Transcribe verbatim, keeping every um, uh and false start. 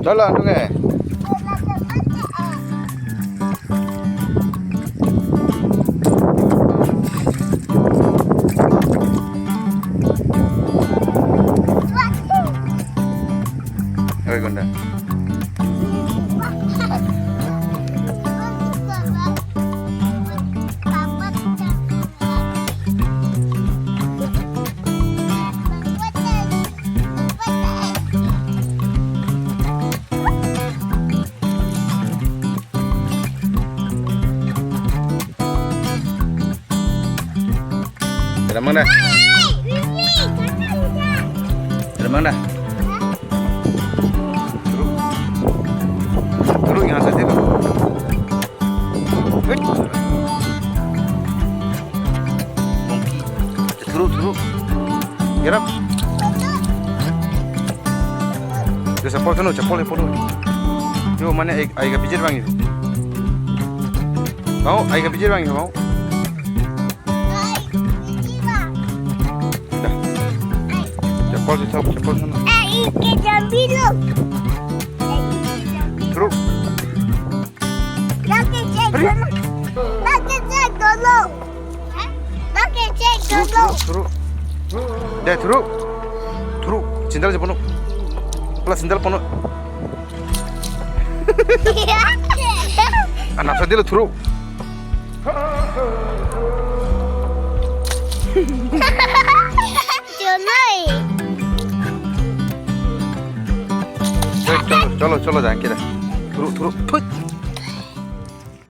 Dala, andung eh. Oi, Gonda. Kedamang dah. Kedamang dah. Turun. Turun yang saya tidur. Wait. Monkey. Turun, turun. Get up. Yo, chappal thunnon, chappal, chappal. Yo, mane ai, ai kapijir bang yo. Mau, ai kapijir bang yo, mau. Dah. Chappal si, chappal, chappal thunnon. Eh, ike jambi lo. Eh, ike jambi. Turun. Lagi cek Hei. Dulu. Lagi cek dulu. Lagi cek Turun, dulu. Turun, turun. Deh, turun. Turun. Sandal aja ponnon. Pelas sandal ponnon. Anak saya lo turun. Chonoi. Cholo, cholo, cholo, jangan kita. Turun, turun. Thut.